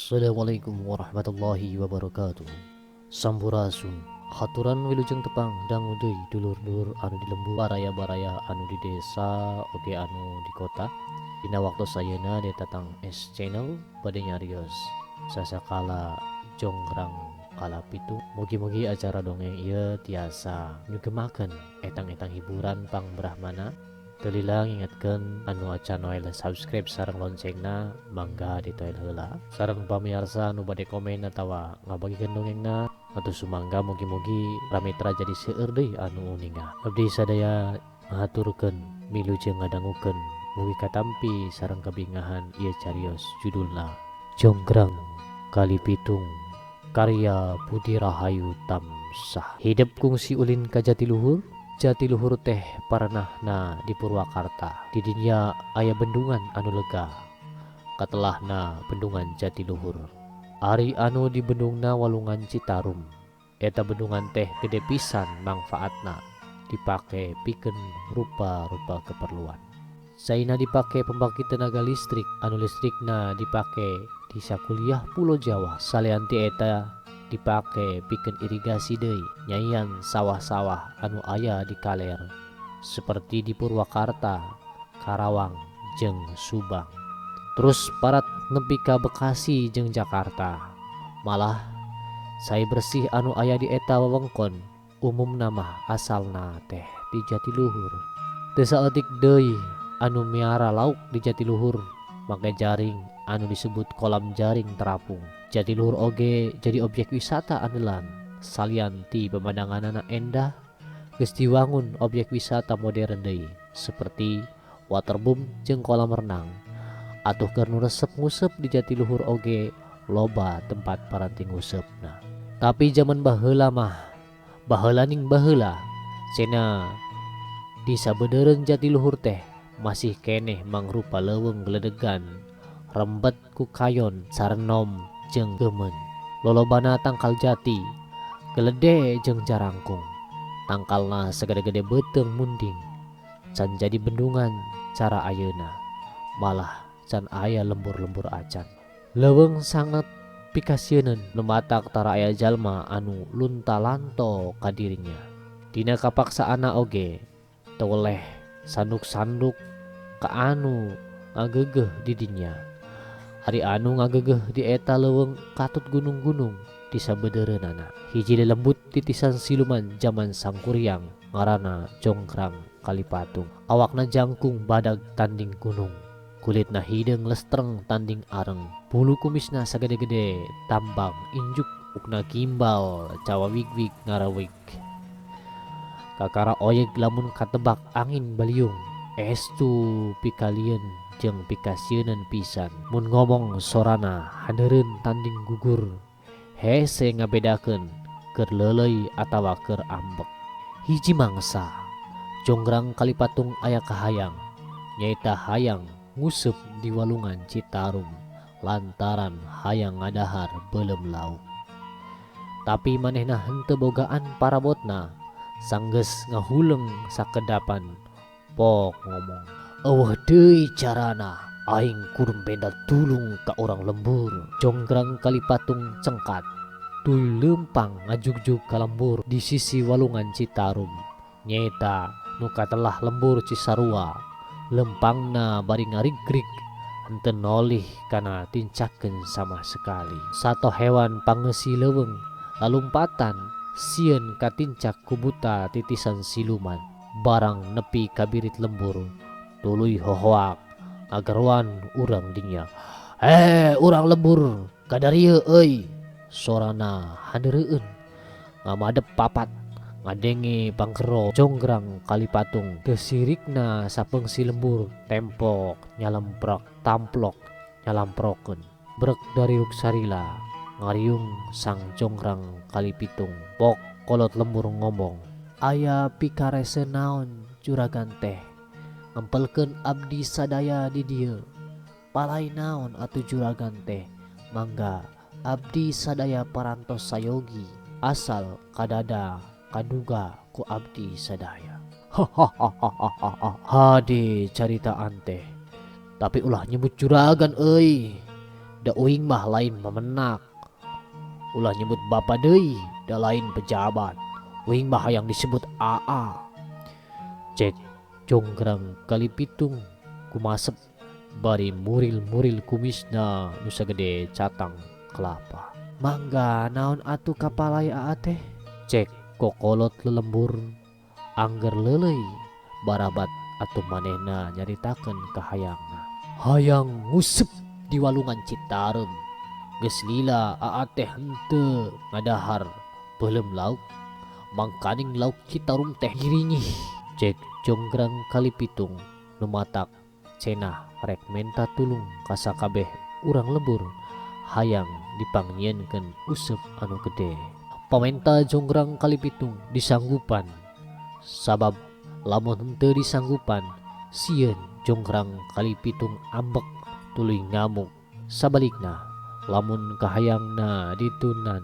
Assalamualaikum warahmatullahi wabarakatuh. Sampurasun. Haturan wilujeng tepang dangu deui dulur-dulur anu di lembur, baraya-baraya anu di desa oge anu di kota. Dina waktu ayeuna Tatang S Channel bade nyarios sasakala Jonggrang Kalapitung. Mugi-mugi acara dongeng ieu tiasa nyugemakeun etang-etang hiburan pangbrahmana. Teu lila ngingetkeun anu acan wae subscribe sareng loncengna, mangga ditoel heula. Sareng pamiarsa anu bade komen atawa ngabagikeun dongengna atuh sumangga, mugi-mugi ramitra jadi seueur deui anu uninga. Abdi sadaya ngahaturkeun wilujeng ngadangukeun, mugi katampi sareng kabingahan ieu carios, judulna Jonggrang Kalipitung, karya Budi Rahayu Tamsah. Hidep kungsi ulin ka Jatiluhur. Jatiluhur teh paranahna di Purwakarta. Di dinya aya bendungan anu lega, katelahna Bendungan Jatiluhur. Ari anu di bendungna Walungan Citarum. Eta bendungan teh gede pisan mangfaatna, dipake pikeun rupa-rupa keperluan. Caina dipake pembangkit tenaga listrik anu listrikna dipake di sakuliah Pulo Jawa. Salian ti eta, dipake pikeun irigasi deui, nyaian sawah-sawah anu aya di kaler seperti di Purwakarta, Karawang, jeung Subang. Terus parat nepi ka Bekasi jeung Jakarta. Malah cai bersih anu aya di eta wewengkon umumna mah asalna teh di Jatiluhur. Teu saeutik deui anu miara lauk di Jatiluhur make jaring anu disebut kolam jaring terapung. Jatiluhur oge jadi objek wisata andalan. Salian ti pemandanganana endah, geus diwangun objek wisata modern deui seperti waterboom jeung kolam renang. Atuh keur nu resep nguseup, di Jatiluhur oge loba tempat paranti nguseupna. Tapi zaman baheula mah, baheula ning baheula, cenah di sabeudeureuan Jatiluhur teh masih keneh mangrupa leuweung geledegan, rembet ku kayon, sarenom jeung geumeun. Lolobana tangkal jati, gelede jeung jarangkung. Tangkalna sagede-gede beuteung munding. Can jadi bendungan cara ayeuna. Malah can aya lembur-lembur acan. Leuweung sangat pikasieuneun, nu matak tara aya jalma anu lunta-lanto ka dirinya. Dina kapaksaanna oge teu weleh sanduk-sanduk ka anu ngageugeuh di dinya. Ari anu ngageugeuh di eta leuweung katut gunung-gunung di sabeudereunana. Hiji lelembut titisan siluman jaman Sangkuriang ngaranna Jonggrang Kalipatung. Awakna jangkung badag tanding gunung. Kulitna hideung lestreng tanding areng. Bulu kumisna sagede-gede tambang injuk, ukna gimbal cawawig-wig ngarawig. Kakara oyeg lamun katebak angin baliung. Estu pikalieun jeung pikasieuneun pisan. Mun ngomong sorana handeureun tanding gugur. Hese ngabedakeun keur leuleuy atawa keur ambek. Hiji mangsa, Jonggrang Kalipatung aya kahayang, nyaeta hayang nguseup di Walungan Citarum lantaran hayang ngadahar beuleum lauk. Tapi manehna henteu bogaan parabotna. Sanggeus ngahuleng sakedapan, pok ngomong, "Euweuh deui carana, aing kudu menta tulung ka urang lembur." Jonggrang Kalipatung cengkat tuluy leumpang ngajugjug ka lembur di sisi Walungan Citarum, nyaeta nu katelah Lembur Cisarua. Leumpangna bari ngarigrig, henteu nolih kana tincakeun sama sekali. Sato hewan pangeusi leuweung lalumpatan, sieun katincak ku buta titisan siluman. Barang nepi ka birit lembur, tuluy hohoak ngageroan urang dinya, "Eh, urang lembur, kadarieu euy!" Sorana handeureun ngamadep papat ngadenge panggero Jonggrang Kalipatung. Teu sirikna sapeungsi lembur tempok nyalemprak tamplok nyalamprokeun. Brek dariruk salila ngariung sang Jonggrang Kalipitung. Pok kolot lembur ngomong, "Aya pikarese naon juragan teh ngempelkeun abdi sadaya di dieu? Palai naon atuh juragan teh? Mangga abdi sadaya parantos sayogi, asal kadada kaduga ku abdi sadaya." Hahaha, hade caritaan teh, tapi ulah nyebut juragan euy. Da uing mah lain memenak. Ulah nyebut bapa deui, da lain pejabat. Uing mah hayang disebut AA. Cek Jonggrang Kalipitung kumasep bari muril-muril kumisna nu sagede catang kelapa. Mangga naon atuh kapalai AA teh? Cek kokolot lelembur angger leuleuy barabat atuh manehna nyaritakeun kahayangna. Hayang nguseup di walungan Citarum. Geus lila AA teh henteu ngadahar beuleum lauk, mangkaning lauk Citarum teh girinyih. Cek Jonggrang Kalipitung nu matak cenah rek menta tulung ka sakabeh urang lembur hayang dipangnyieunkeun useup anu gede. Pamenta Jonggrang Kalipitung disanggupan, sabab lamun henteu disanggupan sieun Jonggrang Kalipitung ambek tuluy ngamuk. Sabalikna lamun kahayangna ditunan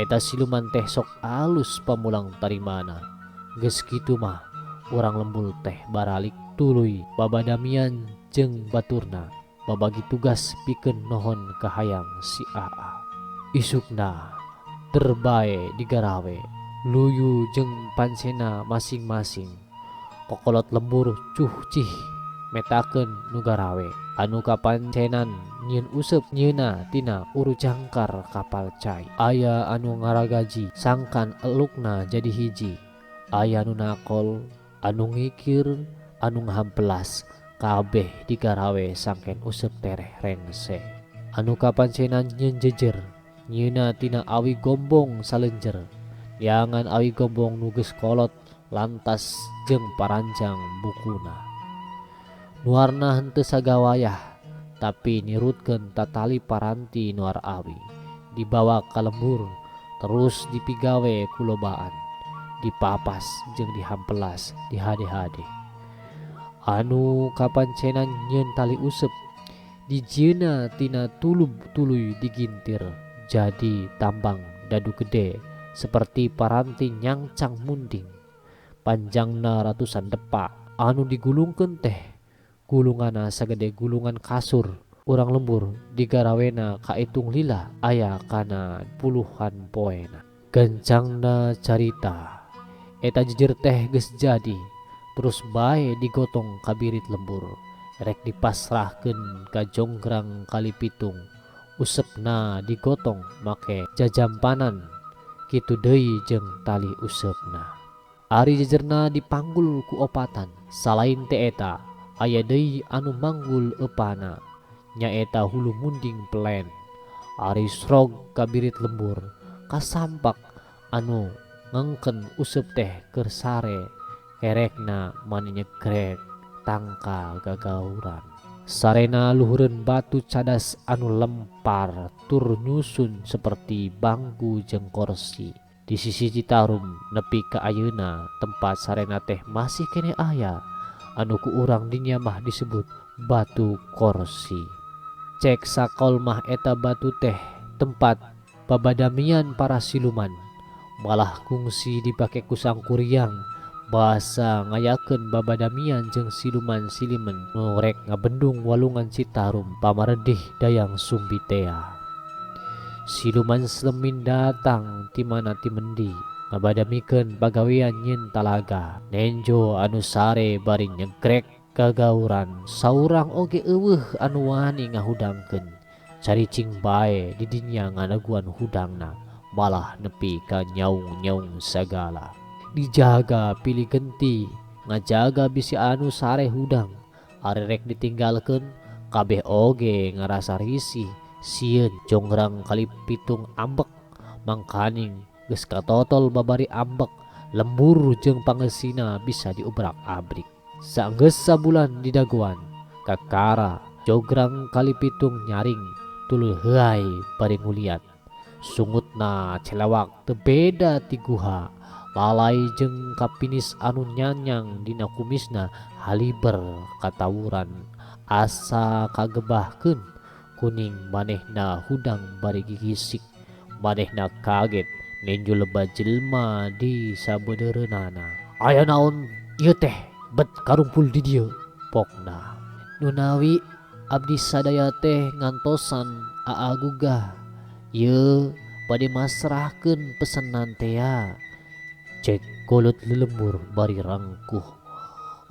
eta siluman teh sok alus pamulang tarimana. Geus kitu mah urang lembur teh baralik tuluy babadamian jeung baturna babagi tugas pikeun nohon kahayang si AA. Isukna terbae digarawe luyu jeung pancena masing-masing. Kokolot lembur cuh cih metakeun nu garawe anu kapancenan nyieun useup nyieuna tina uru jangkar kapal cai. Aya anu ngaragaji sangkan elukna jadi hiji, aya nu nakol, anu ngikir, anu ngahampelas, kabeh digarawe sangken useup tereh rengse. Anu kapancenan nyieun jejer nyieuna tina awi gombong salenjer, liangan awi gombong nu geus kolot lantas jeung paranjang bukuna. Nuarna henteu sagawayah tapi nirutkeun tatali paranti nuar awi, dibawa ka lembur terus dipigawe ku lobaan, dipapas jeung dihampelas dihade-hade. Anu kapancenan nyieun tali useup dijieuna tina tulub tuluy digintir jadi tambang dadu gede seperti paranti nyangcang munding, panjangna ratusan depa. Anu digulungkeun teh gulungana sagede gulungan kasur. Urang lembur digarawena kaitung lila aya kana puluhan poena. Gancangna carita eta jejer teh geus jadi, terus bae digotong ka birit lembur rek dipasrahkeun ka Jonggrang Kalipitung. Usepna digotong make jajampanan kitu deui jeung tali usepna. Ari jejerna dipanggul ku opatan. Salain teh eta aya deui anu manggul eupana, nyaeta hulu munding pelen. Ari srog ka birit lembur kasampak anu ngengken useup teh keur sare, kerekna mani nyegrek tangkal gagauran. Sarena luhureun batu cadas anu lempar tur nyusun seperti bangku jeung korsi. Di sisi Citarum nepi ka ayeuna tempat sarena teh masih keneh aya, anu ku urang dinya mah disebut batu korsi. Cek sakol mah eta batu teh tempat babadamian para siluman, malah kungsi dipake ku sangkuriang basa ngayakeun babadamian jeung siluman silimen nu rek ngabendung walungan Citarum pamaredih Dayang Sumbi tea. Siluman Slemin datang ti mana ti mendi ngabadamikeun pagawean nyieun talaga. Nenjo anu sare bari nyegrek gagauran saurang oge eueuh anu wani ngahudangkeun. Caricing bae di dinya nganaguan hudangna malah nepi ka nyaung-nyaung sagala. Dijaga pilih genti ngajaga bisi anu sare hudang. Ari rek ditinggalkeun kabeh oge ngarasa risih sieun Jonggrang Kalipitung ambek, mangkaning geus katotol babari ambek lembur jeung pangesina bisa diobrak-abrik. Saenggeus sabulan didagoan kakara Jonggrang Kalipitung nyaring tuluy heuay bari nguliat. Sungutna celewak teu beda ti guha, lalai jeung kapinis anu nyanyang dina kumisna haliber katawuran asa kagebahkeun. Kuning manehna hudang bari gigisik, manehna kaget nenjo leba jelema di sabeudereunana. Aya naon ieu teh bet karumpul di dieu, pokna. Nunawi abdi sadaya teh ngantosan Aa gugah ieu bade masrahkeun pesenan tea. Cek kolot lelembur bari rangkuh.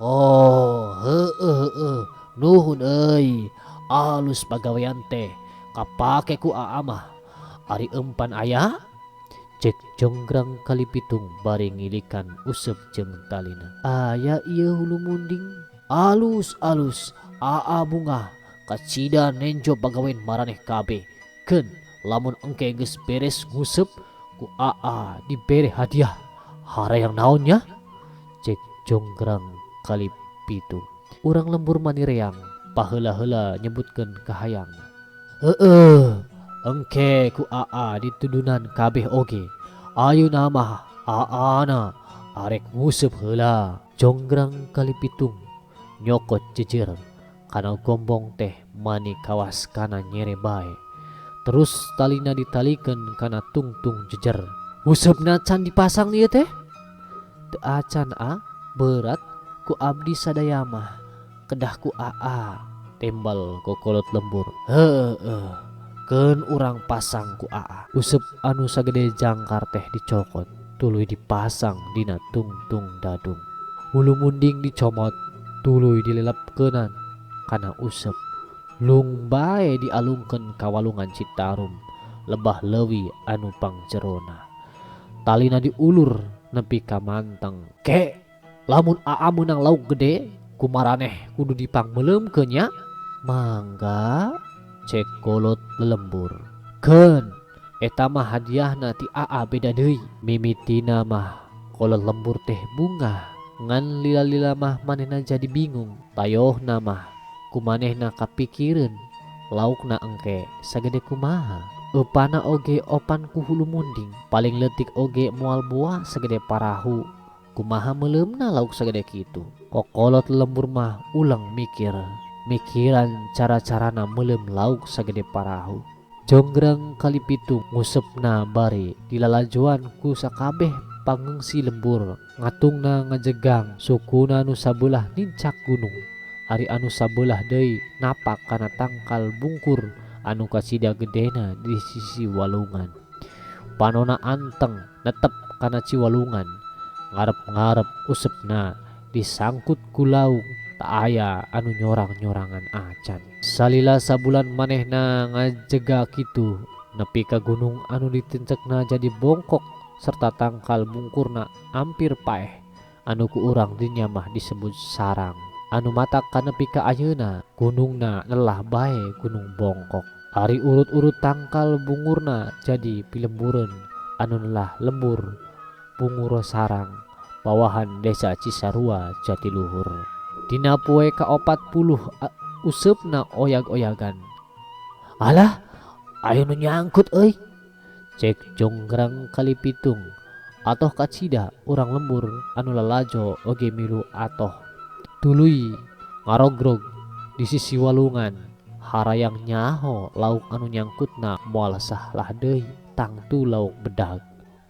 Oh heueuh heueuh nuhun euy alus pagawean teh kapake ku aa mah. Ari empan aya? Cek jonggrang kali pitung bari ngilikan useup jeung talina. Aya ieu hulu munding. Alus alus aa bungah kacida nenjo pagawean maraneh kabeh. Keun lamun engke geus beres nguseup ku aa dibere hadiah. Harayang naon nya? Cek jonggrang kali pitu. Urang lembur mani reang paheula-heula nyebutkeun kahayangna. Heueuh engke ku aa ditudunan kabeh oge. Ayeuna mah aana arek nguseup heula. Jonggrang kali pitung nyokot jejer kana gombong teh mani kawas kana nyere bae. Terus talina ditalikeun kana tungtung jejer. Useupna can dipasang ieu teh? Teu acan ah, berat ku abdi sadaya mah kedah ku aa tembal kokolot lembur. Heueuh keun urang pasang ku aa. Useup anu sagede jangkar teh dicokot tuluy dipasang dina tungtung dadung. Hulu munding dicomot tuluy dilelepkeunan kana useup. Lung bae dialungkeun ka walungan Citarum lebah leuwi anu pangjerona. Talina diulur nepi ka manteng. Ke lamun aa meunang lauk gede ku maraneh kudu dipangmeuleumkeun nya. Mangga cek kolot lelembur. Keun eta mah hadiahna ti aa beda deui. Mimitina mah kolot lembur teh bungah ngan lila-lila mah manehna jadi bingung. Tayohna mah ku manehna kapikireun laukna engke sagede kumaha. Eupana oge opan ku hulu munding paling leutik oge moal boa sagede parahu. Kumaha meuleumna lauk sagede kitu. Kokolot lembur mah ulang mikir mikiran cara-carana meuleum lauk sagede parahu. Jonggrang kali pitu ngusepna bari dilalajoan ku sakabeh pangengsi lembur. Ngatungna ngajegang sukuna nu sabelah nincak gunung. Ari anu sabelah deui napak kana tangkal bungkur anu kacida gedena di sisi walungan. Panona anteng netep kana ciwalungan. Ngarep-ngarep usepna disangkut ku lauk tak aya anu nyorang-nyorangan acan. Salila sabulan manehna ngajega kitu nepi ka gunung anu ditencekna jadi bongkok serta tangkal bungkurna ampir paeh anu ku urang dinya mah disebut sarang. Anu matak kanepi ka ayeuna gunungna nelah bae gunung bongkok. Ari urut-urut tangkal bungurna jadi pilembureun anu nelah lembur bunguro sarang bawahan desa Cisarua Jatiluhur. Dina poe ka-40 useupna oyag-oyagan. Alah aya nu nyangkut euy. Cek jonggrang kali pitung atoh kacida urang lembur anu lalajo oge milu atoh. Tuluy ngarogrog di sisi walungan harayang nyaho lauk anu nyangkutna moal sahlah deui tangtu lauk bedag.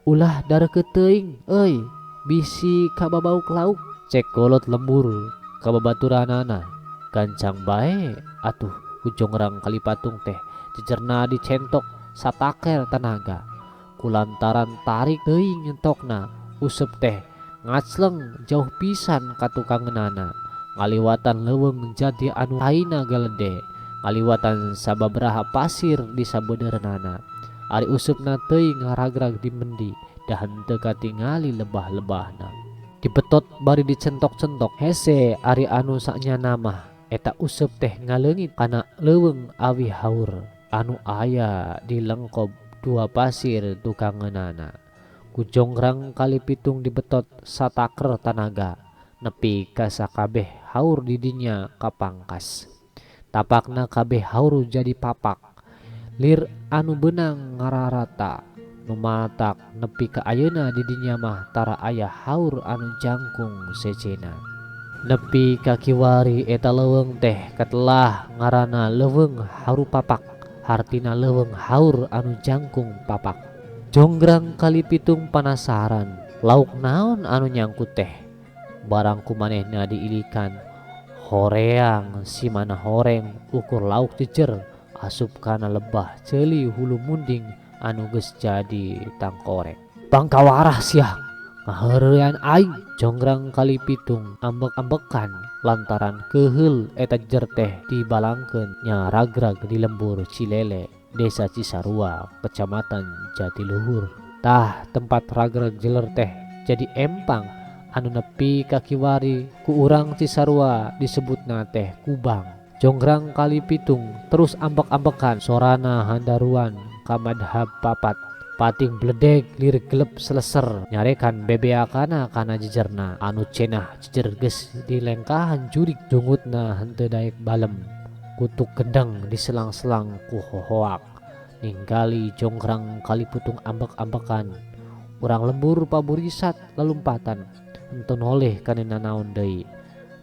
Ulah dareukeut teuing euy bisi kababauk lauk. Cek kolot lembur kababaturanana. Gancang bae atuh ku jonggrang kali patung teh jejerna dicentok sataker tanaga. Kulantaran tarik teuing nyentokna useup teh ngacleng jauh pisan ka tukangeunana. Ngaliwatan leuweung jati anu taina galede. Ngaliwatan sababaraha pasir di sabeudeurna. Ari useupna teuing ngaragrag di mendi da henteu katingali lebah-lebahna. Dibetot bari dicentok-centok hese ari anu sanyana mah eta useup teh ngaleungit kana leuweung awi haur anu aya di lengkob dua pasir tukangeunana. Ku jonggrang kali pitung dibetot sataker tanaga nepi ka sakabeh haur di dinya kapangkas. Tapakna kabeh haur jadi papak. Lir anu beunang ngararata nu matak nepi ka ayeuna di dinya mah tara aya haur anu jangkung sejenna. Nepi ka kiwari eta leuweung teh katelah ngaranna leuweung haur papak hartina leuweung haur anu jangkung papak. Jonggrang kali pitung panasaran lauk naon anu nyangkut teh. Barang ku manehna diilikan horeang si mana horeng ukur lauk jejer Asup kana lebah ceuli hulu munding anu geus jadi tangkorek. Bangkawarah sia ngaheureuyan aing. Jonggrang Kalipitung ambek-ambekan lantaran keuheul eta jejer teh dibalangkeun nya ragrag di lembur Cilele, Desa Cisarua, Kecamatan Jatiluhur. Tah tempat ragrag jeler teh jadi empang anu nepi ka kiwari ku urang Cisarua disebutna teh Kubang. Jonggrang Kalipitung terus ambek-ambekan sorana handaruan ka madhab papat. Pating bledeg lir gelep seleser nyarekan bebeakana kana jejerna anu cenah jejer geus dilengkahan jurig jungutna henteu daek balem. Kutuk gendeng diselang-selang ku hohoak. Ninggali Jonggrang Kaliputung ambek-ambekan. Urang lembur paburisat lalumpatan henteu noleh kana nanaon deui.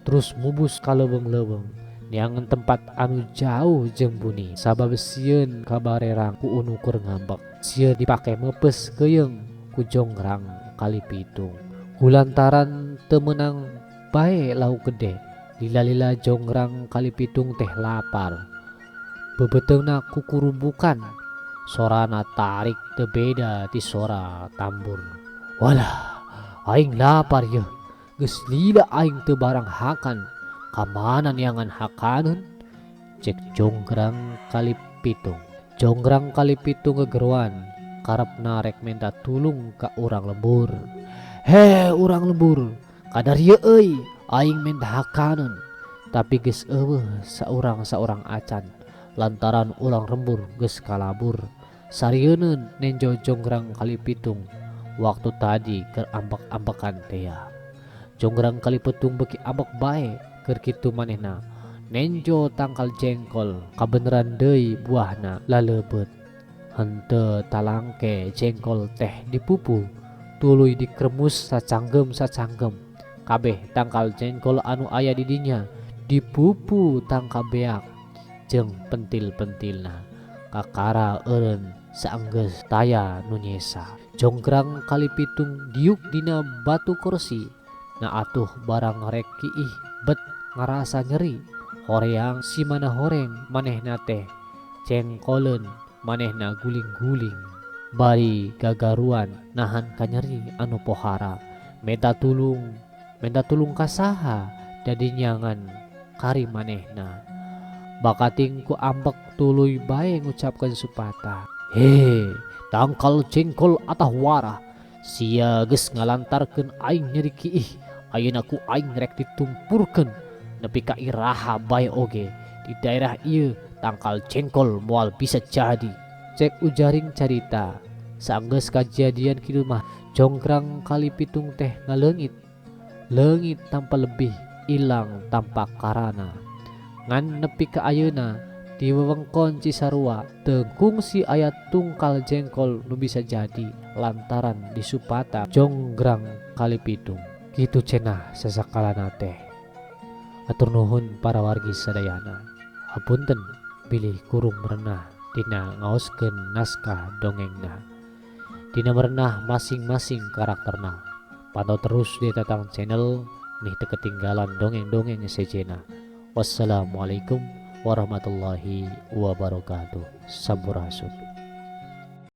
Terus mubus ka leuweung-leuweung. Neangan tempat anu jauh jeung buni sabab sieun kabarerang ku unu keur ngambek. Sieun dipake meupes keuyeung ku Jonggrang Kalipitung. Kulantaran teu meunang bae lauk gede, lila-lila Jonggrang Kalipitung teh lapar. Beubeutengna kukurubukan, sorana tarik teu beda ti sora tambur. Walah, aing lapar yeuh, geus lila aing teu barang hakan. Kamana neangan hakaneun? Cek Jonggrang Kalipitung. Jonggrang Kalipitung gegeroan karepna rek menta tulung ka urang lembur. He urang lembur, kadarieu euy, aing menta hakaneun. Tapi geus eueuh saurang-saurang acan lantaran urang lembur geus kalabur. Sarieun nenjo Jonggrang Kalipitung waktu tadi keur ambek-ambekan tea. Jonggrang Kalipitung beuki ambek bae keur kitu manehna nenjo tangkal jengkol kabeneran deui buahna laleubeut. Henteu talangke jengkol teh dipupu tuluy dikremus sacanggem-sacanggem. Kabeh tangkal jengkol anu aya di dinya dipupu tangka beak jeung pentil-pentilna. Kakara eureun saenggeus taya nu nyesa. Jonggrang Kalipitung diuk dina batu kursi. Na atuh barang rek kiih bet ngarasa nyeri. Horeang si mana horeng manehna teh cengkoleun manehna guling-guling. Bari gagaruan nahan kanyeri anu pohara. Menta tulung, menta tulung ka saha dadi nyangan kari manehna. Bakating ku ambek tuluy bae ngucapkeun supata. He, tangkal jengkol atah warah. Sia geus ngalantarkeun aing nyeri kiih. Ayeuna ku aing rek ditumpurkeun nepi ka iraha bae oge. Di daerah ieu tangkal jengkol moal bisa jadi. Cek ujaring carita. Saenggeus kajadian kitu mah Jonggrang Kalipitung teh ngaleungit. Leungit tanpa lebih, ilang tanpa karana. Ngan nepi ka ayeuna di wewengkon Cisarua teu kungsi aya tungkal jengkol nu bisa jadi lantaran disupata Jonggrang Kalipitung. Kitu cenah sasakalana teh. Atur nuhun para wargi sadayana. Hapunten bilih kurung merenah dina ngaoskeun naskah dongengna. Dina merenah masing-masing karakterna. Pantau terus di Tatang Channel mih teu ketinggalan dongeng-dongeng sejenna. Wassalamualaikum warahmatullahi wabarakatuh. Sampurasun.